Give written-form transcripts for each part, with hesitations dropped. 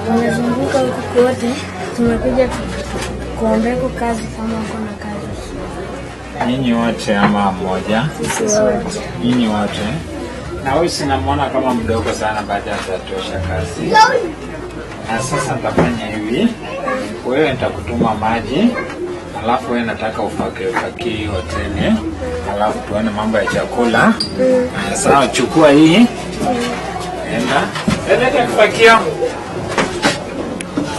Tumezunguka huku kote, tumekuja kuombeko kazi kama uko na kazi. Nyinyi wote ama mmoja? Sisi wote. Nyinyi wote. Na huyu sinamuona kama mdogo sana, baada ya atatosha kazi. Na sasa nitafanya hivi, wewe nitakutuma maji, alafu wewe nataka ufakie ufakie hoteli, alafu tuone mambo ya chakula. Haya, sawa, chukua hii, enda leta kifakio.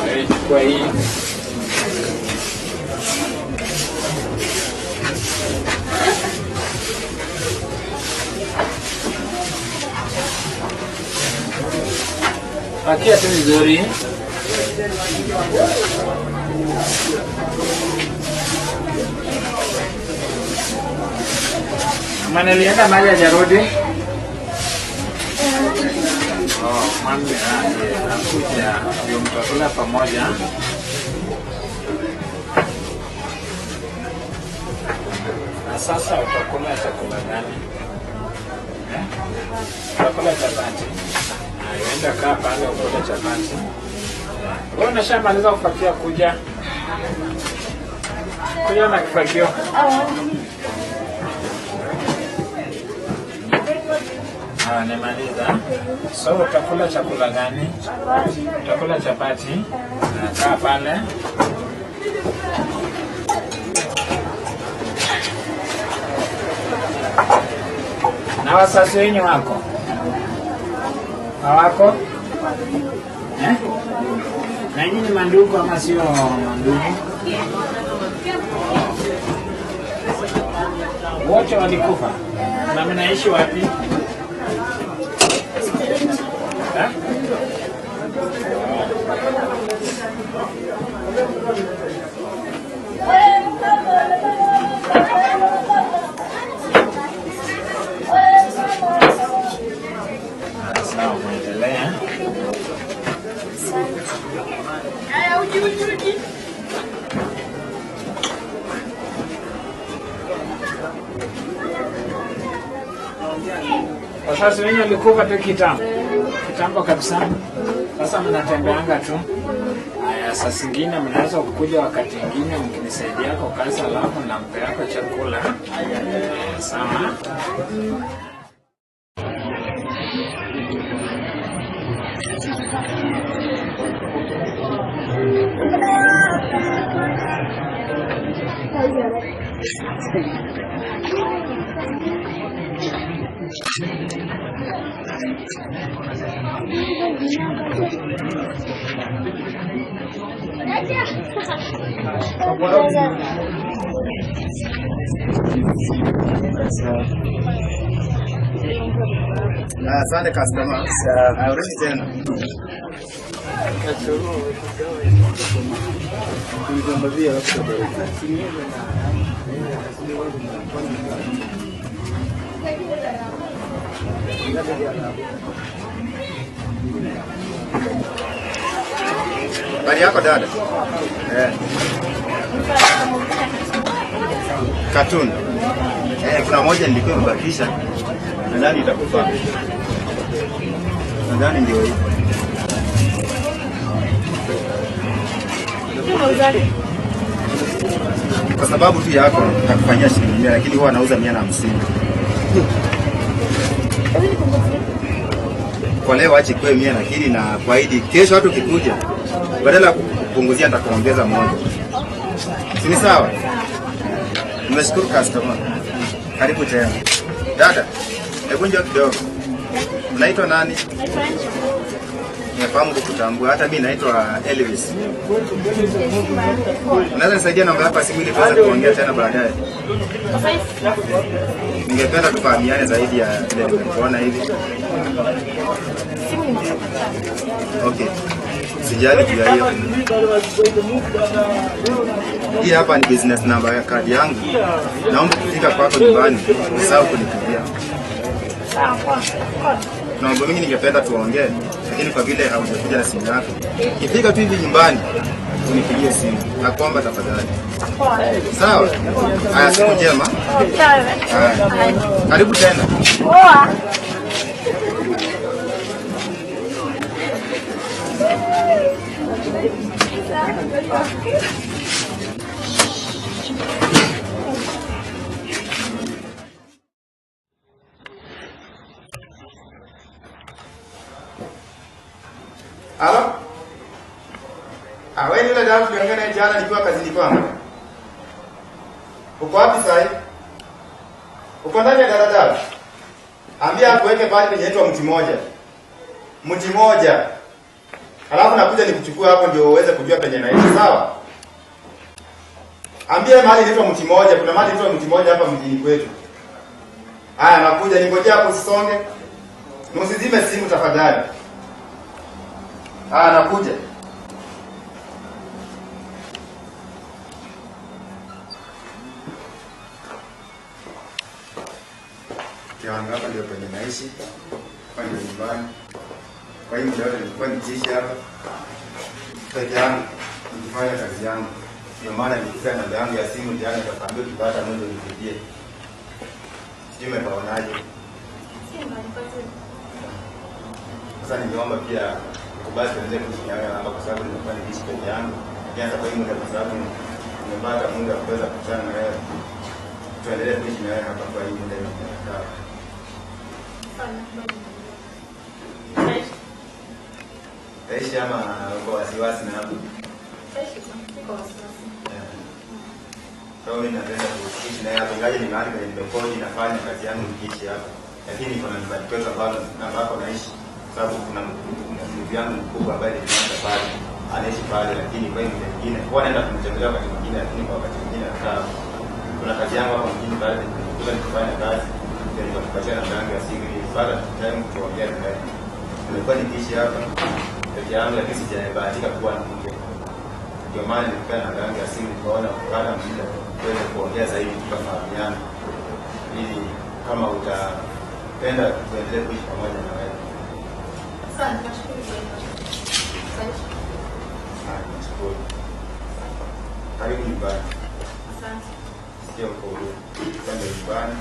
Wewe chukua hii. Pakia tu vizuri. Mama nilienda mahali hajarudi. Oh, mami anakuja ndio mtakula pamoja. Na sasa utakula chakula gani? Eh? Utakula chapati. Enda kaa pale ukule chapati. Wewe unashamaliza kufakia kuja. Kuja na kifagio. Ah, nimaliza. So utakula chakula gani? Utakula chapati. Kaa pale. Na wazazi wenyu wako? Hawako? Eh? Na nyinyi mandugu ama sio mandugu? Wote walikufa. Na mnaishi wapi? Eh? Sawa, muendelea. Wazazi wenyu walikufa tu kitambo. Kitambo kabisa. Sasa mnatembeanga tu. Haya, saa zingine mnaweza kukuja wakati mwingine mkinisaidia kwa kazi, alafu nampea kwa chakula. Sawa. Asante customer. Arudi tena. Habari yako dada? Cartoon. Kuna moja nilikuwa nimebakisha. Nadhani itakufaa. Nadhani ndio hiyo. Kwa sababu tu yako nitakufanyia shilingi 100, lakini huwa anauza 150. Kwa leo ache kwa 100, lakini na kuahidi kesho watu kikuja badala ya kupunguzia nitakuongeza moja. Si sawa? Nimeshukuru customer. Karibu tena. Dada, hebu njoo kidogo. Unaitwa nani? Nimefahamu kukutambua. Hata mimi naitwa Elvis. Unaweza nisaidia namba yako ya simu ili tuweze kuongea tena baadaye? Ningependa tufahamiane zaidi ya vile nimekuona hivi. Okay. Sijali juu ya hiyo. Hii hapa ni business number ya kadi yangu. Naomba kufika kwako nyumbani, usisahau kunipigia. Kuna mambo mingi ningependa tuongee, lakini kwa vile haujakuja na simu yako, ikifika tu hivi nyumbani unipigie simu. Nakuomba tafadhali. Sawa? Haya, siku njema. Haya. Karibu tena. Poa. Halo? Ah, wewe yule dada tuliongea naye jana nikiwa kazini kwangu. Uko wapi sasa? Uko ndani ya daladala? Ambia akuweke pale penye inaitwa mti moja. Mti moja. Alafu nakuja nikuchukua hapo ndio uweze kujua penye naishi, sawa? Ambia mahali inaitwa mti moja, kuna mahali inaitwa mti moja hapa mjini kwetu. Haya, nakuja, ningojea hapo usisonge. Na usizime simu tafadhali. Ah, nakuja. Kiwango hapa ndio penye naishi, hapa ndio nyumbani. Kwa hiyo muda wote nilikuwa nikiishi hapa peke yangu, nikifanya kazi yangu. Ndio maana nilikuwa namba yangu ya simu jana, nikakwambia ukipata muda unipigie. Sijui umepaonaje? Sasa ningeomba pia kubali tuendelee kuishi na wewe hapa, kwa sababu nimekuwa nikiishi peke yangu. Nianza kwa hiyo muda, kwa sababu nimepata muda wa kuweza kukutana na wewe. Tuendelee kuishi na wewe hapa kwa hii muda inayokaa. Taishi ama uko wasiwasi na hapo? Kwa hiyo mimi napenda kuishi na yeye hapa, ingawa ni mahali penye nimekodi, nafanya kazi yangu nikiishi hapa. Lakini niko na nyumbani kwetu ambako naishi, sababu kuna ndugu yangu mkubwa ambaye nilianza pale, anaishi pale, lakini kwa hiyo muda mwingine huwa naenda kumtembelea wakati mwingine, lakini kwa wakati mwingine nakaa. Kuna kazi yangu hapa mjini pale, nilikuwa nikifanya kazi, ndio nikakupatia namba yangu ya simu ili nipate time kuongea na wewe. Nimekuwa nikiishi hapa peke yangu, lakini sijabahatika kuwa na mke. Ndio maana nilikuwa na namba yangu ya simu, nikaona kupata muda tuweze kuongea zaidi, tukafahamiana, ili kama utapenda tuendelee kuishi pamoja na wewe. Haya, nashukuru. Karibu nyumbani. Sio uko huru. Twende nyumbani.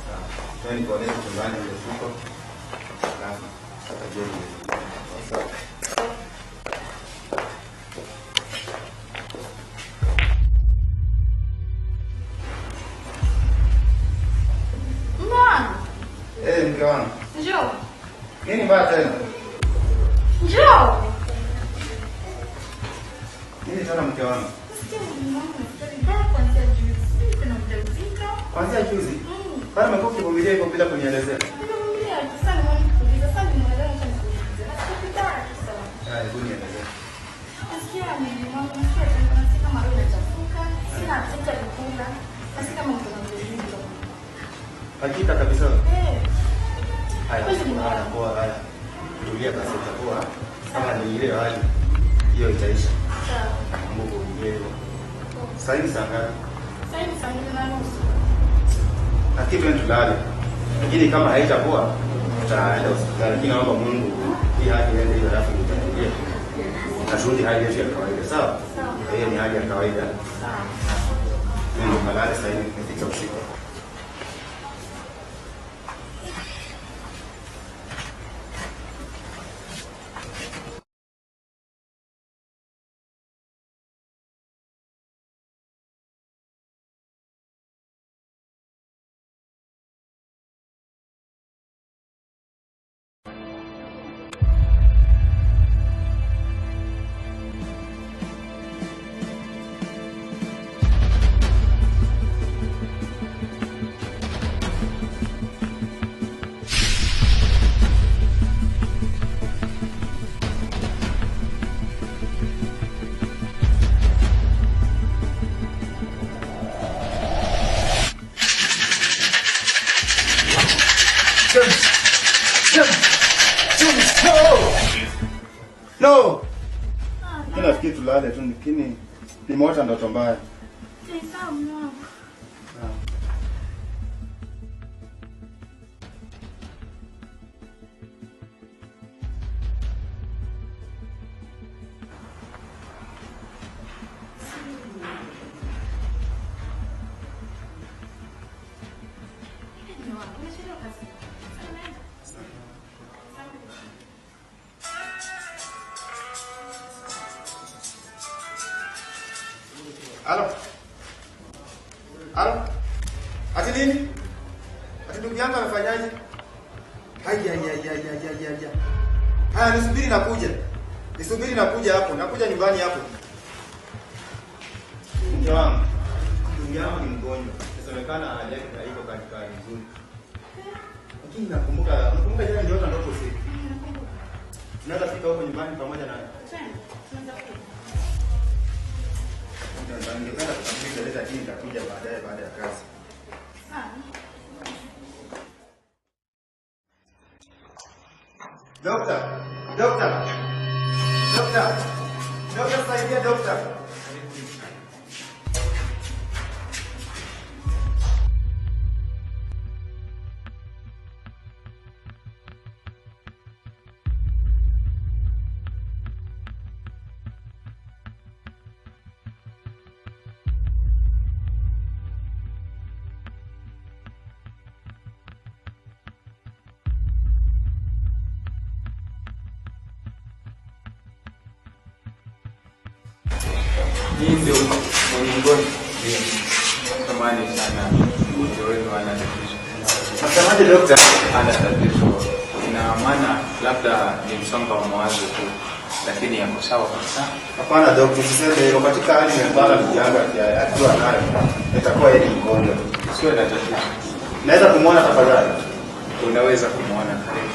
Sawa. Twende nikuonyeshe chumbani vile tuko. Alafu hata jioni. Sawa. Mwana, Mke wangu. Njoo. Nini mbaya tena? Njoo. Nini tena mke wangu? Sikia mume wangu nasikia vibaya kuanzia juzi. Kwanza juzi. Bado umekuwa ukivumilia hivyo bila kunielezea. Nimevumilia sana mimi nikuuliza sana nimeelewa acha nikuulize. Nasikia vibaya tu sana. Haya, hebu nielezee. Nasikia mimi mwangu nasikia tumbo nasikia kama roho inachafuka, sina appetite ya kula. Nasikia kama mtu mzito. Hakika kabisa. Eh. Haya, haya poa haya. Tulia basi itakuwa kama ni ile hali hiyo itaisha. Sawa. Mungu ndiye hivyo. Sasa hivi saa ngapi? Sasa hivi saa 2:30. Nafikiri twende tulale. Lakini kama haitakuwa tutaenda hospitali. Lakini naomba Mungu hii hali iende hiyo alafu itatulia. Turudi hali yetu ya kawaida, sawa? Sawa. Hiyo ni hali ya kawaida. Sawa. Mungu kalale sasa hivi imefika usiku. No. Mimi nafikiri tulale tu lakini nimeota ndoto mbaya. Sawa mwanangu. Halo. Halo. Ati nini? Ati ndugu yangu amefanyaje? Haya haya haya haya haya. Haya nisubiri nakuja. Nisubiri nakuja hapo. Nakuja nyumbani hapo. Mke wangu. Ndugu yangu ni mgonjwa. Inasemekana hali yake haiko katika hali nzuri. Lakini nakumbuka jana niliota ndoto usiku. Tunaweza fika huko nyumbani pamoja naye. Tunaweza fika. Ningependa kukamilisha leta lakini nitakuja baadaye baada ya kazi. Sawa. Doctor, doctor. Doctor. Doctor, saidia doctor. Hii ndio mwenye mgonjwa. Ndio. Samahani sana. Mgonjwa wenu ana tatizo. Asante doctor. Ana tatizo. Ina maana labda ni msongo wa mawazo tu, lakini yako sawa kabisa. Hapana doctor, usiseme hivyo. Katika hali imepata ndugu yangu akiwa nayo, itakuwa yeye ni mgonjwa. Sio na tatizo. Naweza kumuona tafadhali? Unaweza kumuona, karibu.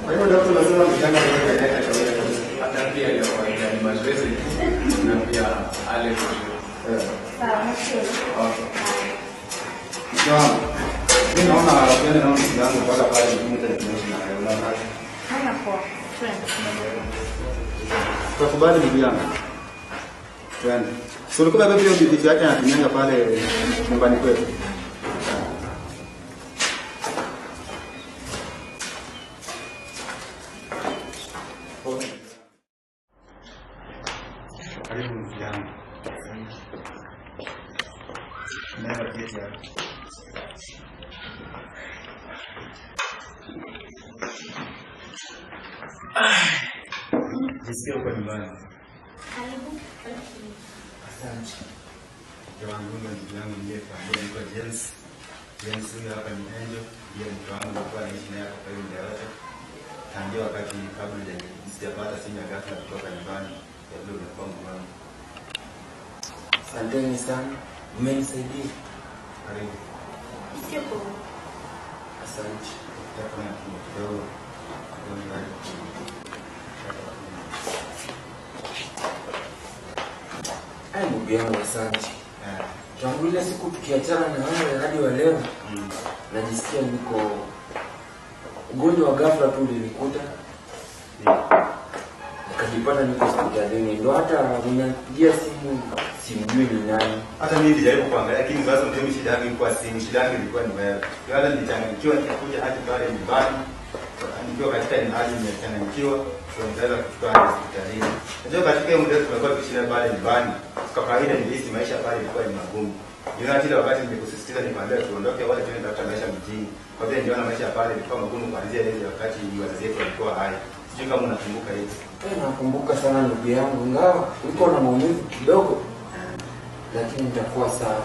Kwa hiyo daktari lazima mjanga kwa yake kawaida kabisa. Hata pia ya kawaida ni mazoezi na pia ale vizuri. Sawa, nashukuru. Okay. Sawa. Mimi naona tuende na mtu yangu mpaka pale mtu tunaishi na yeye. Unaona? Hana poa. Twende. Tukubali bibi yangu. Twende. Si ulikuwa bebe hiyo bibi yake anatumianga pale nyumbani kwetu. Karibu ndugu yangu. Naomba keti hapa. Jisikie uko nyumbani. Karibu. Asante. Mke wangu huyo ndugu yangu niliyekuambia anaitwa James. James huyu hapa ni Angel, ndiye mke wangu alikuwa anaishi naye hapa kwa hiyo muda yote. Tangia wakati kabla sijapata simu ya ghafla kutoka nyumbani ya vile umekuwa mgonjwa. Asanteni sana, mmenisaidia. Karibu. Jisikie poa. Asante. Tutafanya kidogo. Ai, ndugu yangu, asante. Tangu ile siku tukiachana na wewe hadi wa leo najisikia niko ugonjwa wa ghafla tu ulinikuta, nikajipata niko hospitalini, ndo hata ninapigia simu simjui ni nani. Hata mimi nilijaribu kuangalia, lakini sasa ndio shida yangu ilikuwa simu, shida yangu ilikuwa ni wewe. Ndio hata nilichanganyikiwa nikakuja hadi pale nyumbani, nikiwa katika hali nimechanganyikiwa, ndio nikaweza kuchukua hadi hospitalini. Unajua katika hiyo muda tumekuwa tukishinda pale nyumbani, kwa kawaida nilihisi maisha pale ilikuwa ni magumu. Ndio hata ile wakati nilikusisitiza nikwambia tuondoke wote tuende tafuta maisha mjini. Kwa vile niliona maisha pale ilikuwa magumu kuanzia ile wakati wazazi wetu walikuwa hai. Sijui kama unakumbuka hiyo. Nakumbuka sana ndugu yangu, ingawa uko na maumivu kidogo, lakini nitakuwa sawa.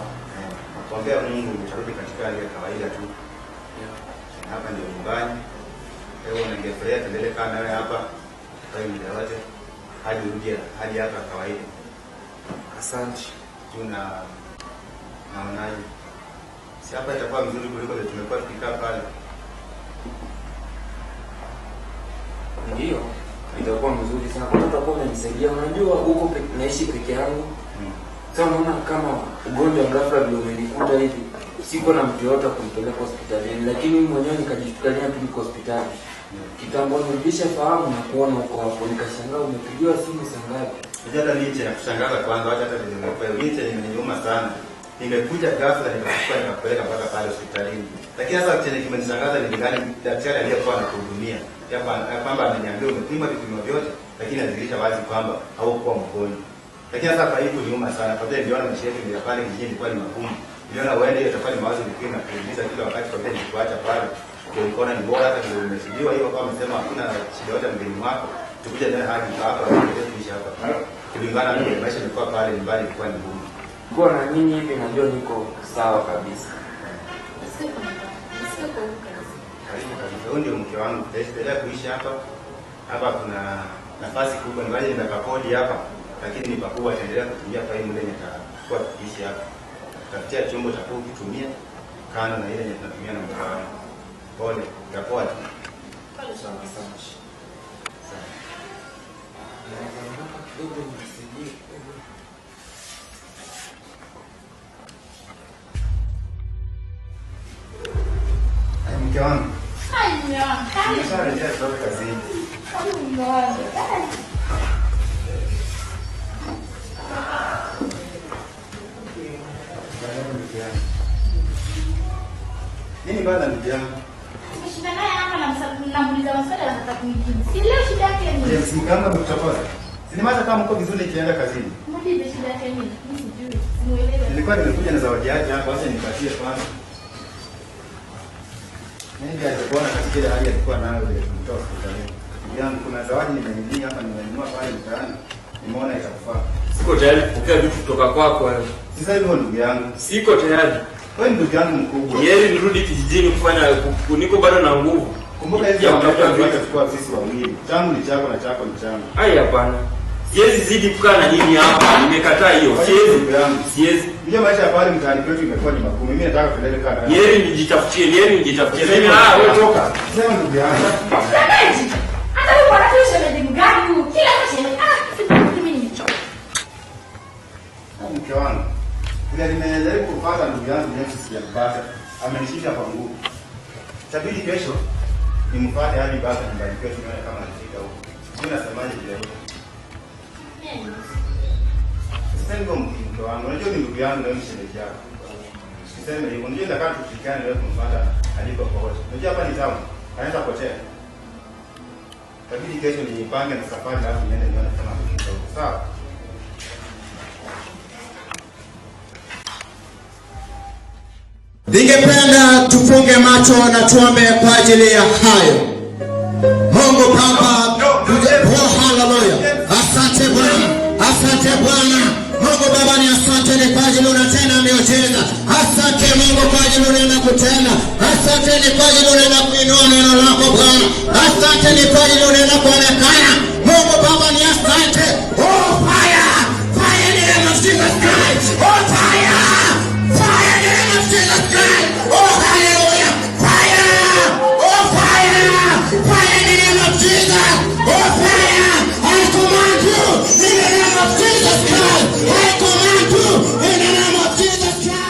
Nakuombea Mungu utarudi katika hali ya kawaida tu. Hapa ndio nyumbani. Wewe ningefurahia tuendelee kaa nawe hapa kwa muda wote hadi urudi hali yako ya kawaida. Asante. Tuna naonaje? Si hapa itakuwa mzuri kuliko vile tumekuwa tukikaa pale. Ndio, itakuwa mzuri sana. Kwanza utakuwa umenisaidia. Unajua huko naishi peke yangu. Sasa unaona kama ugonjwa ghafla vile umenikuta hivi, siko na mtu yoyote kumpeleka hospitalini, lakini mimi mwenyewe nikajishtukia tu niko hospitali. Kitambo nirudishe fahamu na kuona uko hapo, nikashangaa umepigiwa simu saa ngapi? Hata mimi cha kushangaza kwanza, hata vile nimekuwa mimi nimeniuma sana. Nimekuja ghafla nikachukua nikakupeleka mpaka pale hospitalini. Lakini sasa chenye kimenishangaza ni gani daktari aliyekuwa anakuhudumia ya kwamba ameniambia umepima vipimo vyote, lakini anadhihirisha wazi kwamba haukuwa mgonjwa. Lakini sasa kwa hivyo niuma sana kwa vile niliona maisha yetu ya pale kijijini ilikuwa ni magumu. Niliona uende hiyo tafari mawazo ilikuwa inakuumiza kila wakati kwa vile nilikuacha pale. Ndio nikaona ni bora hata vile umesidiwa hiyo kama umesema hakuna shida yote mgeni wako, tukuje naye hadi hapa tuendelee kuishi hapa. Kulingana na maisha ilikuwa pale nyumbani ilikuwa ni ngumu. Kwa na nyinyi hivi najua niko sawa kabisa. Karibu kabisa. Huyu ndio mke wangu. Tutaendelea kuishi hapa. Hapa kuna nafasi kubwa, ni waje nimekakodi hapa, lakini ni pakubwa, ataendelea kutumia kwa hii muda nitakuwa tukiishi hapa. Tafutia chombo cha kutumia kando na ile yenye tunatumia na mke wangu. Pole, itakuwa tu. Pole sana sana. Kidogo nisaidie. Mke wangu. Hai mume wangu. Nimesharejea kutoka kazini. Karibu mume wangu. Nini bana ndugu yangu? Nimeshinda naye hapa na namuuliza maswali anataka kunijibu. Si leo shida yake ni nini? Yes, mke wangu amekuchokoza. Sinimaacha kama mko vizuri nikienda kazini. Muulize shida yake ni nini? Mimi sijui. Simuelewi. Nilikuwa nimekuja na zawadi yake hapa, acha nipatie kwanza. Nini alikuwa katika ile hali alikuwa nayo ile kumtoa hospitalini. Ndugu yangu kuna zawadi nimenunua hapa, nimenunua pale mtaani. Nimeona itakufaa. Siko tayari kupokea vitu kutoka kwako wewe. Sasa hivyo ndugu yangu. Siko tayari. Wewe ndugu yangu mkubwa. Yeye nirudi kijijini kufanya niko bado na nguvu. Kumbuka hizi mambo yote tulikuwa sisi wawili. Changu ni chako na chako ni changu. Ai hapana. Siwezi zidi kukaa na nyinyi hapa. Nimekataa hiyo. Siwezi. Siwezi. Unajua maisha ya pale mtaani kwetu imekuwa ni magumu. Mimi nataka kuendelea kukaa na Yeye nijitafutie, yeye nijitafutie. Mimi wewe toka. Sema ndugu yangu. Shemeji. Hata huyu bwana tu shemeji mgani huyu? Kila shemeji. Mimi nimechoka. Mke wangu. Ile nimejaribu kupata ndugu yangu James sijampata. Amenishika kwa nguvu. Itabidi kesho nimfuate hadi baba nyumbani kwetu nione kama alifika huko. Mimi nasemaje bila hiyo? Sasa mke wangu, unajua ni ndugu yangu na wewe mshemeji yako. Usiseme hivyo. Unajua nataka tushirikiane wewe kumfuata aliko kwa wote. Unajua hapa ni town. Anaweza kupotea. Itabidi kesho nijipange na safari alafu niende nione kama amefika huko. Sawa? Ningependa tufunge macho na tuombe kwa ajili ya hayo. Mungu Baba, oh haleluya. Asante Bwana, asante Bwana. Mungu Baba ni asante ni kwa ajili unatenda miujiza. Asante Mungu kwa ajili unaenda kutenda. Asante ni kwa ajili unaenda kuinua neno lako Bwana. Asante ni kwa ajili unaenda kuonekana. Mungu Baba ni asante. Oh fire! Fire in the name of Jesus Christ. Oh fire! Fire in the name of Jesus Christ. Oh hallelujah. Fire! Oh fire! Fire in the name of Jesus. Oh fire! I command you in the name of Jesus Christ. I command you in the name of Jesus Christ.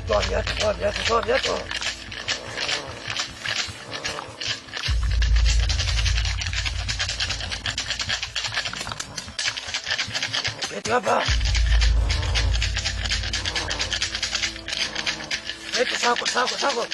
Toa viatu, toa viatu, toa viatu. Keti hapa. Keti sako, sako, sako.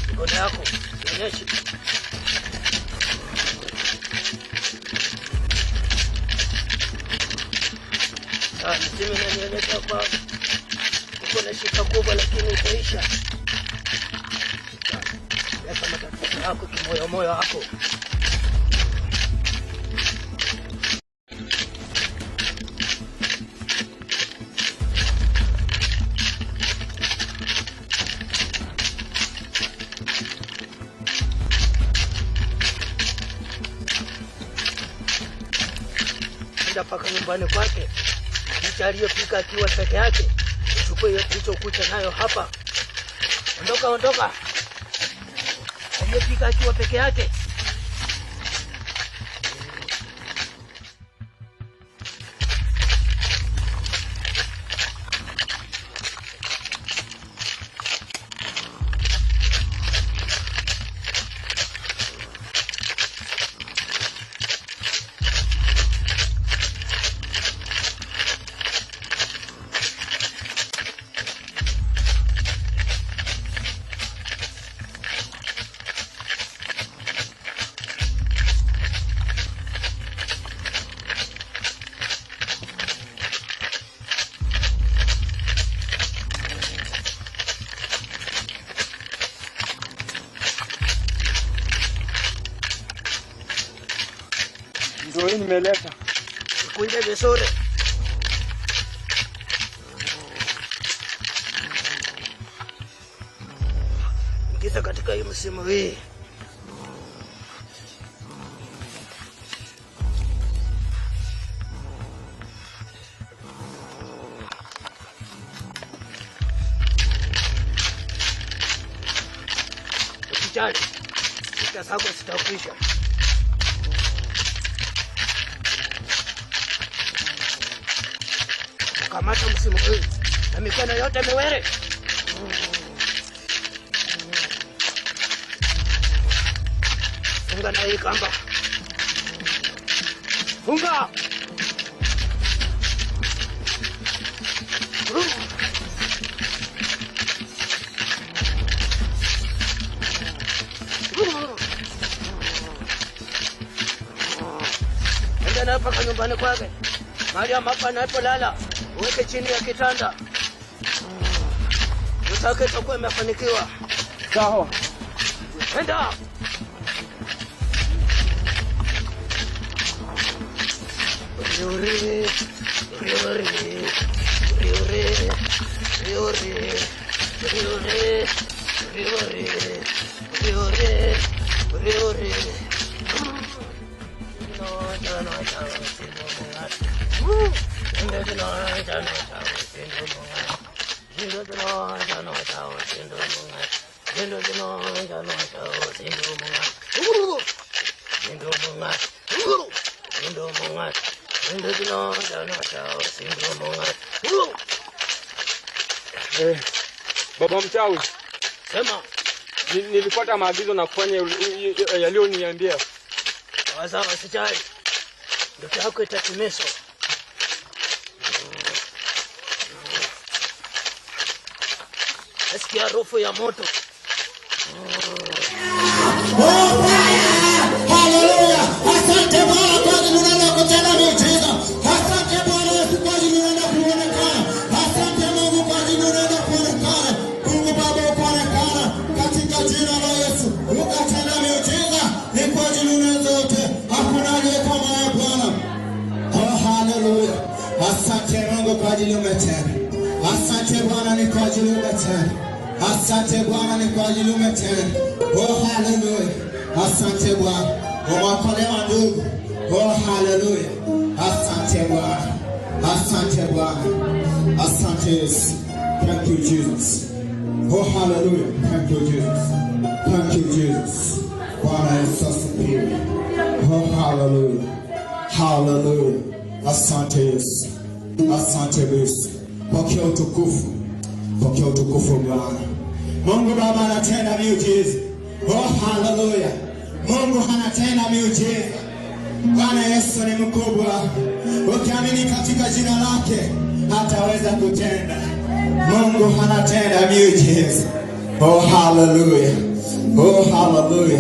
Mikono yako ionyeshe. Msimu inanionyesha kwa uko na shida kubwa, lakini itaisha. Weka matatizo yako kimoyomoyo yako. Enda mpaka nyumbani kwake, picha aliyopika akiwa peke yake, uchukue hiyo picha ukuta nayo hapa. Ondoka, ondoka. Aliyepika akiwa peke yake. Ndio hii nimeleta. Ikunje vizuri. Ingiza katika hii msimu hii. Usijali, vita zako zitakwisha. Kamata msimu huu na mikono yote miwili. Funga na hii kamba. Funga. Enda nayo mpaka nyumbani kwake, mahali ambapo anapolala, uweke chini ya kitanda. Ndoto yako itakuwa imefanikiwa. Sawa. Enda. Uri, uri, uri, uri, uri, uri, uri, uri, uri, uri. No, no, no, no. Baba mchawi, sema. Nilifuata maagizo na kufanya yaliyoniambia. Sawa sawa, sijali. Ndoto yako itatimizwa. Nasikia harufu ya moto. Oh, haleluya! Asante Bwana kwa ajili unaenda kutenda miujiza. Asante Bwana Yesu kwa ajili unaenda kuonekana. Asante Mungu kwa ajili unaenda kuonekana. Mungu Baba ukaonekana katika jina la Yesu. Ukatenda miujiza ni kwa ajili unaweza yote. Hakuna aliye kama wewe Bwana. Oh, haleluya. Asante Mungu kwa ajili umetenda. Asante Bwana ni kwa ajili umetenda. Asante Bwana ni kwa ajili umetenda. Oh, haleluya. Asante Bwana. Umeokolewa ndugu. Oh, haleluya. Asante Bwana. Asante Bwana. Asante Yesu. Thank you Jesus. Oh, haleluya. Thank you Jesus. Thank you Jesus. Bwana Yesu asifiwe. Oh, haleluya. Haleluya. Asante Yesu. Asante Yesu. Pokea utukufu. Pokea utukufu Bwana. Mungu Baba anatenda miujiza. Oh, haleluya. Mungu anatenda miujiza. Bwana Yesu ni mkubwa. Ukiamini katika jina lake hataweza kutenda. Mungu anatenda miujiza. Oh, haleluya. Oh, haleluya.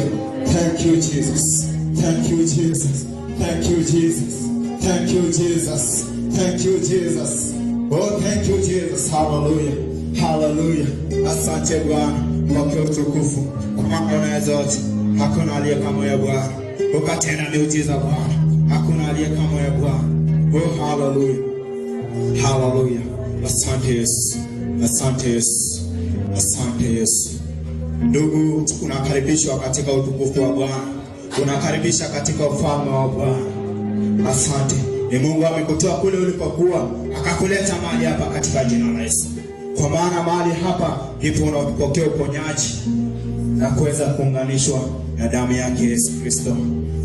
Thank you Jesus. Thank you Jesus. Thank you Jesus. Thank you Jesus. Thank you Jesus. Oh, thank you Jesus. Hallelujah. Hallelujah. Asante Bwana. Pokea utukufu. Kwa maana unaweza yote. Hakuna aliye kama wewe Bwana. Ukatenda miujiza Bwana. Hakuna aliye kama wewe Bwana. Oh, hallelujah. Hallelujah. Asante Yesu. Asante Yesu. Asante Yesu. Ndugu, unakaribishwa katika utukufu wa Bwana. Unakaribisha katika ufalme wa Bwana. Asante. Ni Mungu amekutoa kule ulipokuwa, akakuleta mahali hapa katika jina la Yesu. Kwa maana mahali hapa ndipo unapokea uponyaji na kuweza kuunganishwa na damu yake Yesu Kristo.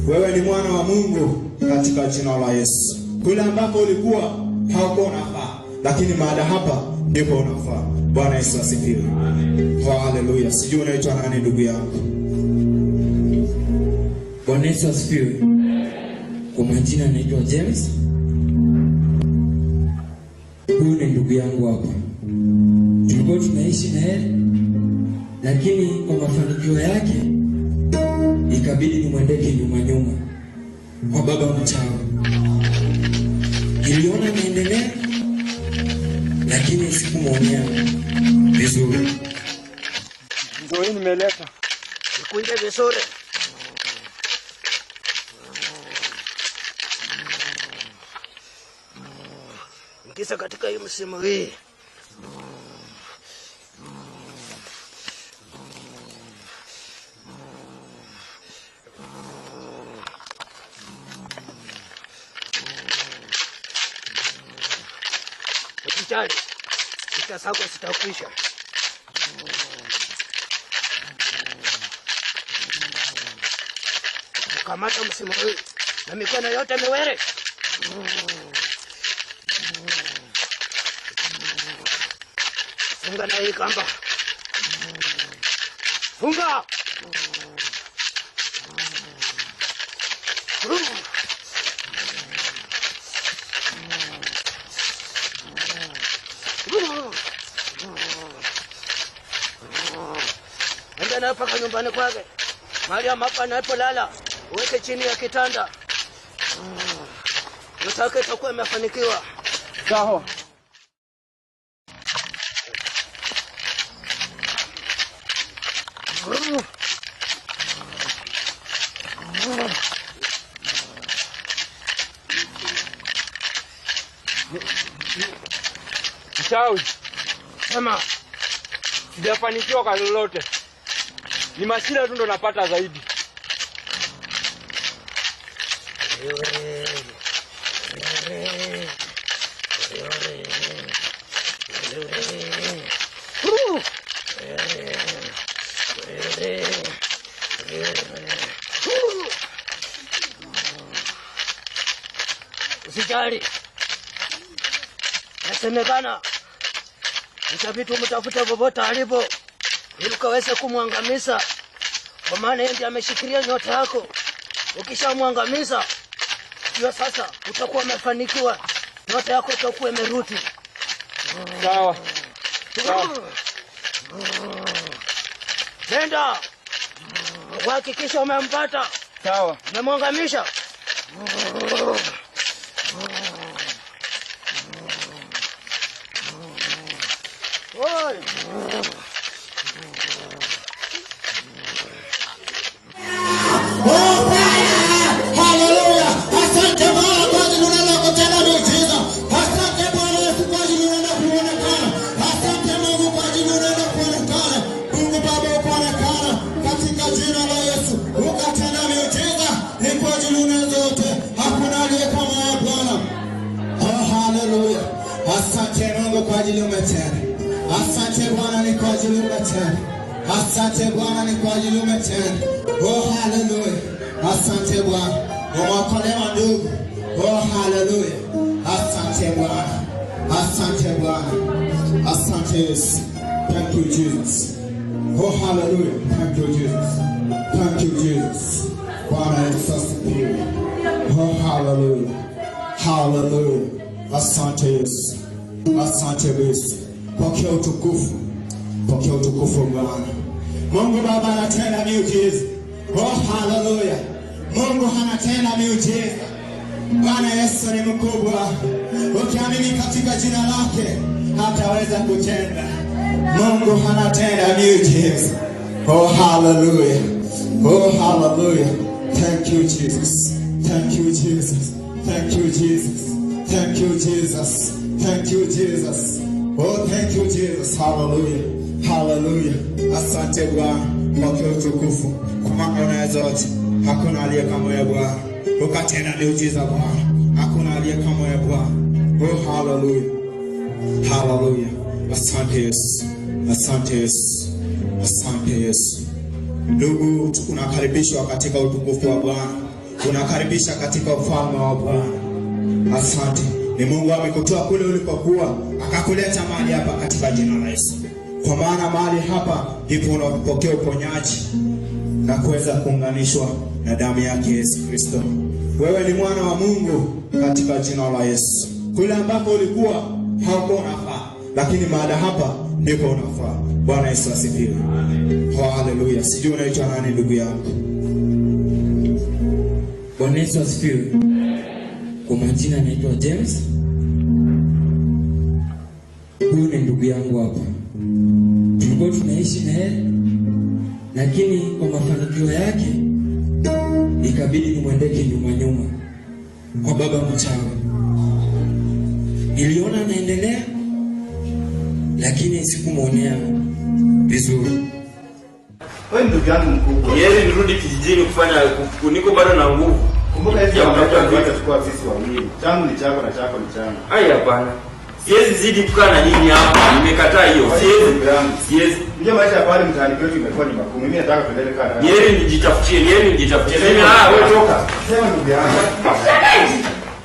Wewe ni mwana wa Mungu katika jina la Yesu. Kule ambapo ulikuwa haukuwa unafaa, lakini mahali hapa ndipo unafaa. Bwana Yesu asifiwe. Haleluya. Sijui unaitwa nani ndugu yangu? Bwana Yesu asifiwe. Kwa majina naitwa James. Huyu ni ndugu yangu hapa. Tulikuwa tunaishi na yeye, lakini kwa mafanikio yake ikabidi nimwendeke nyuma nyuma kwa baba mchawi. Niliona naendelea, lakini sikumwonea vizuri. Ndio hii nimeleta. Nikunje vizuri. Kisa katika hii msimu hii. Usijali, vita zako zitakwisha. Kamata msimu huu na mikono yote miwili. Funga na hii kamba. Funga. Enda nayo mpaka nyumbani kwake. Mahali ambapo anapolala, uweke chini ya kitanda. Ndoto yake itakuwa imefanikiwa. Sawa. Mchawi. Sema. Sijafanikiwa kwa lolote. Ni mashida tu ndo napata zaidi. Usijali. Nasemekana itabidi umtafute popote alipo ili ukaweze kumwangamiza, kwa maana yeye ndiye ameshikilia nyota yako. Ukishamwangamiza hiyo sasa utakuwa umefanikiwa, nyota yako itakuwa imerudi. Sawa. Sawa. Nenda uhakikisha umempata. Sawa. Umemwangamisha. Oi. Oh, fire! Hallelujah! Asante Bwana kwa ajili unaenda kutenda miujiza. Asante Bwana Yesu kwa ajili unaenda kuonekana. Asante Mungu kwa ajili unaenda kuonekana. Mungu Baba ukaonekana katika jina la Yesu. Ukatenda miujiza ni kwa ajili unaweza yote. Hakuna aliye kama wewe Bwana. Oh, hallelujah. Asante Mungu kwa ajili umetenda. Asante Bwana ni kwa ajili umetenda. Asante Bwana ni kwa ajili umetenda. Oh, hallelujah. Asante Bwana. Umeokolewa ndugu. Oh, hallelujah. Asante Bwana. Asante Bwana. Asante Yesu. Thank you Jesus. Oh, hallelujah. Thank you Jesus. Thank you Jesus. Bwana Yesu asifiwe. Oh, hallelujah. Hallelujah. Asante Yesu. Asante Yesu. Pokea utukufu. Pokea utukufu Bwana. Mungu Baba anatenda miujiza. Oh, hallelujah. Mungu anatenda miujiza. Bwana Yesu ni mkubwa. Ukiamini katika jina lake hataweza kutenda. Mungu anatenda miujiza. Oh, hallelujah. Oh, hallelujah. Thank you Jesus. Thank you Jesus. Thank you Jesus. Thank you Jesus. Thank you Jesus. Oh, thank you Jesus. Hallelujah. Hallelujah. Asante Bwana kwa utukufu. Kwa maana unaweza yote. Hakuna aliye kama wewe Bwana. Ukatenda miujiza Bwana. Hakuna aliye kama wewe Bwana. Oh, hallelujah. Hallelujah. Asante Yesu. Asante Yesu. Asante Yesu. Ndugu, unakaribishwa katika utukufu wa Bwana. Unakaribisha katika ufalme wa Bwana. Asante. Ni Mungu amekutoa kule ulipokuwa, akakuleta mahali hapa katika jina la Yesu. Kwa maana mahali hapa ndipo unapokea uponyaji na kuweza kuunganishwa na damu yake Yesu Kristo. Wewe ni mwana wa Mungu katika jina la Yesu. Kule ambako ulikuwa haukuwa unafaa, lakini mahali hapa ndipo unafaa. Bwana Yesu asifiwe. Oh, haleluya. Sijui unaitwa nani ndugu yangu? Bwana Yesu asifiwe. Kwa majina naitwa James. Huyu ni ndugu yangu hapa. Tulikuwa tunaishi na yeye, lakini kwa mafanikio yake ikabidi nimwendeke nyuma nyuma kwa baba mchawi. Niliona anaendelea, lakini sikumwonea vizuri. Wewe ndugu yangu mkubwa. Yeye nirudi kijijini kufanya, niko bado na nguvu. Kumbuka hizi Ya mambo kutafuta yetu vitu. Tulikuwa sisi wawili. Changu ni chako na chako ni changu. Ai, hapana. Siwezi zidi kukaa na nyinyi hapa. Nimekataa hiyo. Siwezi. Siwezi. Unajua maisha ya pale mtaani kwetu imekuwa ni magumu. Mimi nataka tuendelee kaa na wewe. Yeye nijitafutie, yeye nijitafutie. Mimi wewe toka. Sema ndugu yangu. Shemeji!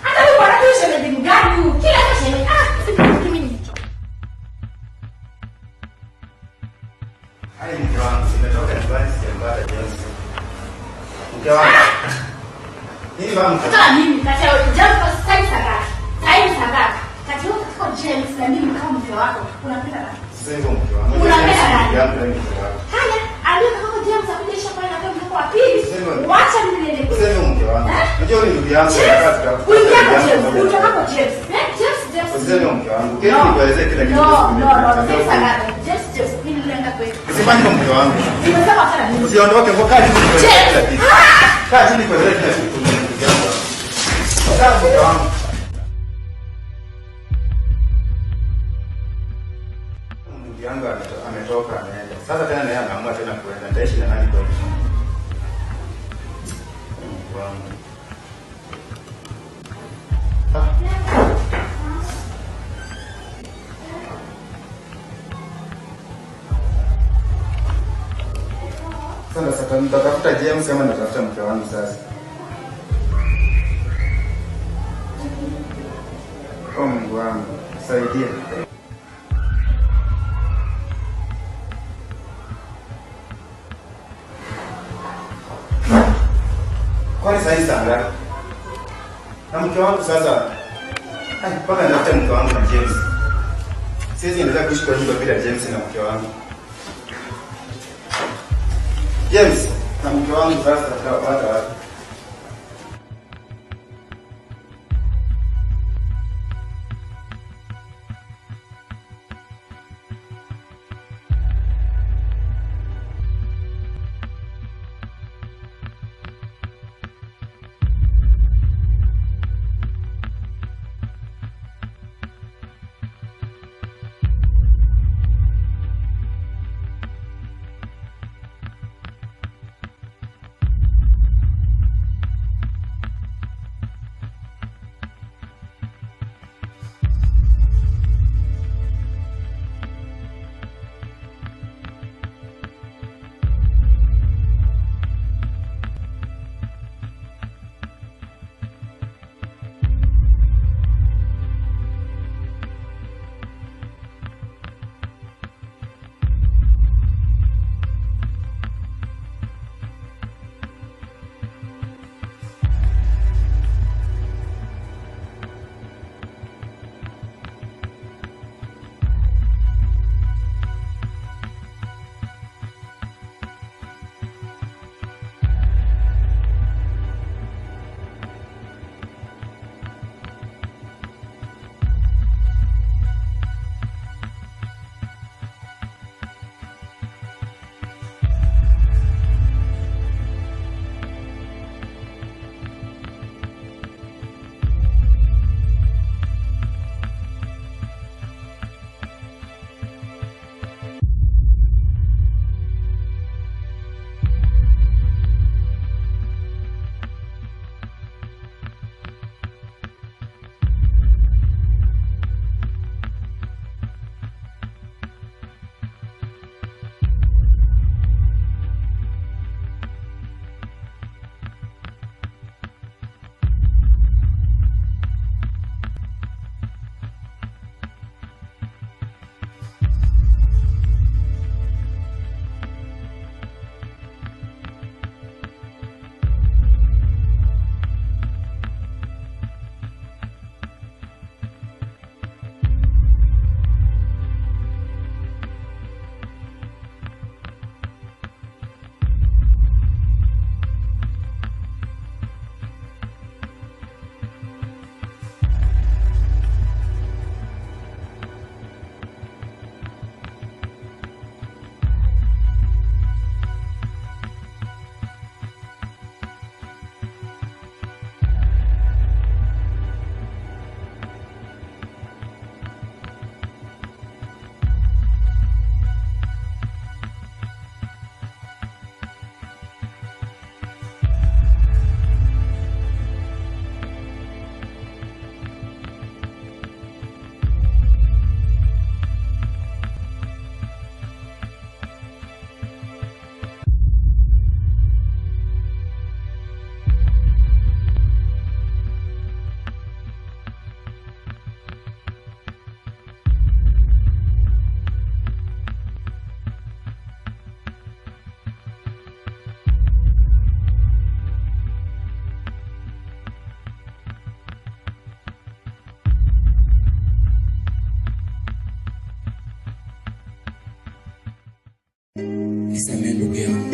Hata huyu bwana huyu shemeji mgani huyu? Kila hata shemeji. Ah, mimi nimechoka. Hai mke wangu, nimetoka nyumbani sijampata James. Mke wangu. Nini baba mke? Hata mimi kati ya James kwa sasa hivi saa ngapi? Sasa hivi saa ngapi? Kati yako katika James na mimi kama mke wako, unapenda nani? Sasa hivyo mke wangu. Unapenda nani? Ndugu yangu na mke wako. Haya, aliye kaka James akuja pale na kwa mke wa pili. Wacha mimi niende. Sasa hivyo mke wangu. Eh? Unajua wewe ni ndugu yangu, James, nataka tutafute. uingia kwa James, utoka kwa James. Eh? James, James. Usiseme mke wangu. Kile No. nikuelezee kila kitu. No, no, no, sasa saa ngapi? James, James, mimi ninaenda kwetu. Usifanye hivyo mke wangu. Nimesema hapana mimi. Usiondoke, kaa chini nikuelezee James. kila kitu. Kaa chini nikuelezee kila kitu ndugu yangu. Kaa mke wangu. Sasa nitatafuta James ama nitatafuta mke wangu sasa. Oh Mungu wangu, saidia. Kwani sasa hivi saa ngapi? Na mke wangu sasa. Ai, mpaka nitafute mke wangu na James. Siwezi endelea kuishi kwa nyumba bila James na mke wangu. James na mke wangu sasa tutawapata wapi? Nisamehe ndugu yangu.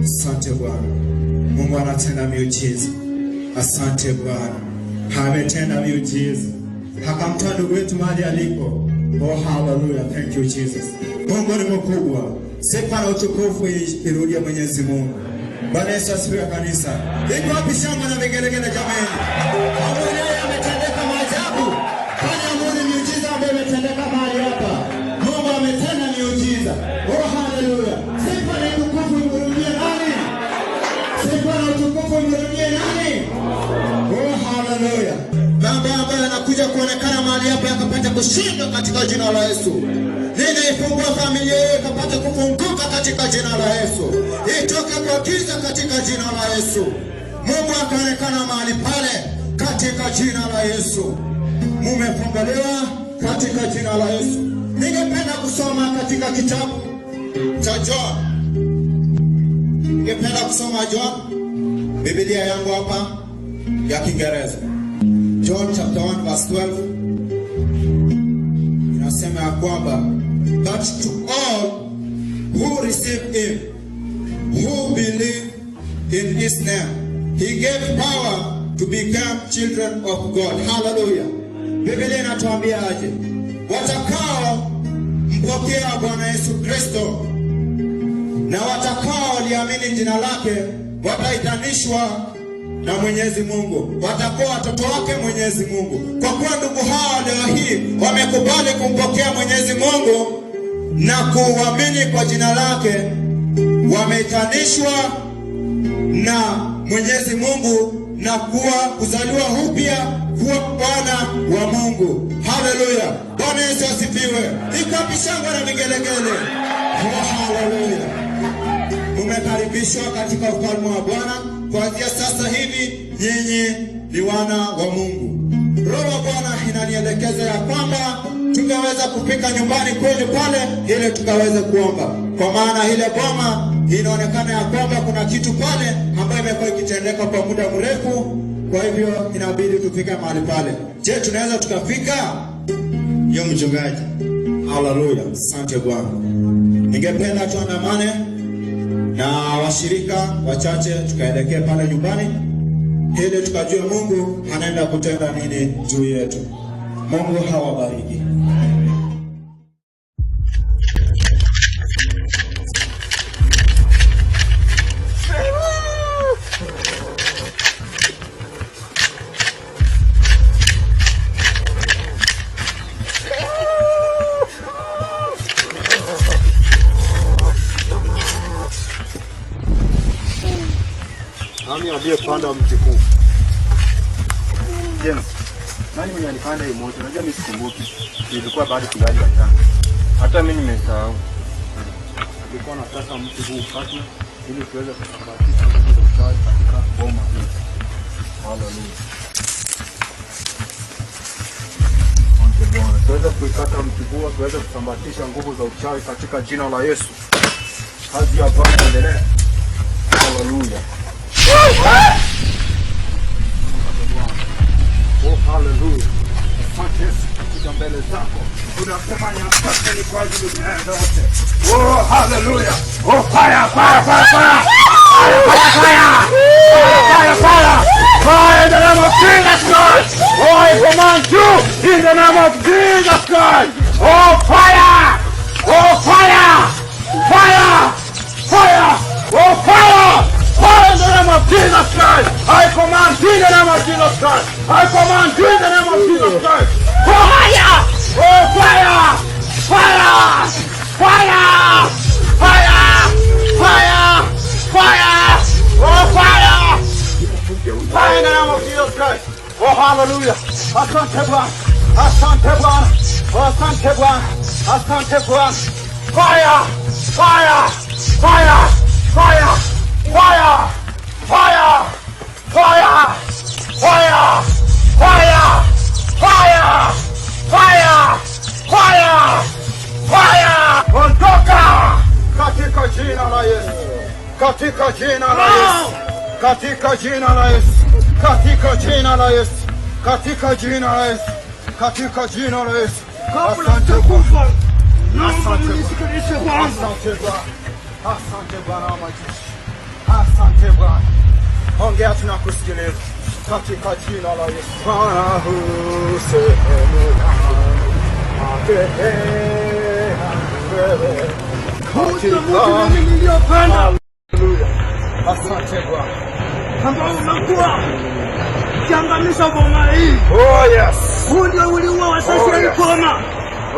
Asante Bwana. Mungu anatenda miujiza. Asante Bwana. Ametenda miujiza. Akamtoa ndugu wetu mahali aliko. Oh, hallelujah. Thank you Jesus. Mungu ni mkubwa. Sifa na utukufu irudie Mwenyezi Mungu. Bwana Yesu asifiwe kanisa. Iko wapi shangwe na vigelegele jameni? Hamuoni haya yametendeka maajabu? Kwani hamuoni miujiza ambayo imetendeka mahali hapa? Mungu ametenda miujiza. Oh, haleluya. Sifa na utukufu imrudie nani? Sifa na utukufu imrudie nani? Oh, haleluya. Mambo ambayo yanakuja kuonekana mahali hapa yakapata kushindwa katika jina la Yesu. Ninaifungua familia hiyo ikapata kufunguka katika jina la Yesu. Itoke kwa giza katika jina la Yesu. Mungu akaonekana mahali pale katika jina la Yesu. Mumefunguliwa katika jina la Yesu. Ningependa kusoma katika kitabu cha John. Ningependa kusoma John, Biblia yangu hapa ya Kiingereza. John chapter 1 verse 12 inasema ya kwamba, but to all who receive him, who believe in his name, he gave power to become children of God. Hallelujah. Biblia inatuambia aje? Watakao mpokea Bwana Yesu Kristo na watakao liamini jina lake wataitanishwa na Mwenyezi Mungu, watakuwa watoto wake Mwenyezi Mungu. Kwa kuwa ndugu hawa leo hii wamekubali kumpokea Mwenyezi Mungu na kuamini kwa jina lake, wameitanishwa na Mwenyezi Mungu na kuwa kuzaliwa upya kuwa wana wa Mungu. Haleluya! Bwana Yesu asifiwe. Iko wapi shangwe na vigelegele? Oh, haleluya! Mumekaribishwa katika ufalme wa Bwana. Kuanzia sasa hivi nyinyi ni wana wa Mungu. Roho wa Bwana inanielekeza ya kwamba tungeweza kufika nyumbani kwenu pale ili tukaweze kuomba, kwa maana ile boma inaonekana ya kwamba kuna kitu pale ambayo imekuwa ikitendeka kwa muda mrefu. Kwa hivyo inabidi tufike mahali pale. Je, tunaweza tukafika? Yo mchungaji. Haleluya, asante Bwana. Ningependa tuandamane na washirika wachache tukaelekea pale nyumbani ili tukajue Mungu anaenda kutenda nini juu yetu. Mungu hawabariki. Nani aliyepanda mti huu? James, nani mwenye alipanda hii moto? Unajua mimi sikumbuki. Nilikuwa bado kingali wachanga. Hata mimi nimesahau. Nilikuwa nataka mti huu ukatwe ili tuweze kusambaratisha nguvu za uchawi katika boma hii. Haleluya. Asante Bwana. Tuweze kuikata mti huu, tuweze kusambaratisha nguvu za uchawi katika jina la Yesu. Kazi ya Bwana endelee. Haleluya. Oh, haleluya. Asante Yesu, kuja mbele zako. Tunasema ni asante ni kwa ajili ya yote. Oh, haleluya. Oh, fire, fire, fire, fire. Fire, fire, fire. Fire, fire. Fire in the name of Jesus Christ. Oh, I command you in the name of Jesus Christ. Oh, fire. Oh, fire. Fire. Fire. Oh, fire. Fire in the name of Jesus Christ. I command you in the name of Jesus Christ. I command you in the name of Jesus Christ. Fire! Oh, fire! Fire! Fire! Fire! Fire! Fire! Oh, fire! Fire in the name of Jesus Christ. Oh, hallelujah. Asante Bwana. Asante Bwana. Asante Bwana. Asante Bwana. Fire! Fire! Fire! Fire! Fire! Fire! Fire! Fire! Fire! Fire! Fire! Fire! Fire! Ondoka! Katika jina la Yesu. Katika jina la Yesu. Katika jina la Yesu. Katika jina la Yesu. Katika jina la Yesu. Katika jina la Yesu. Kabla Asante sijakufa, Bwana. naomba Asante mnisikilize Bwana. kwanza. Asante Bwana. Asante Bwana wa majeshi. Asante Bwana. Ongea, tunakusikiliza katika jina la Yesu. Bwana huu sehemu yangu, pekee yangu wewe. Huu ndio mti mimi niliyopanda. Haleluya. Asante Bwana. Ambao umekuwa ukiangamiza boma hii. Oh yes. Huu ndio uliua wazazi Oh, wa yes. boma.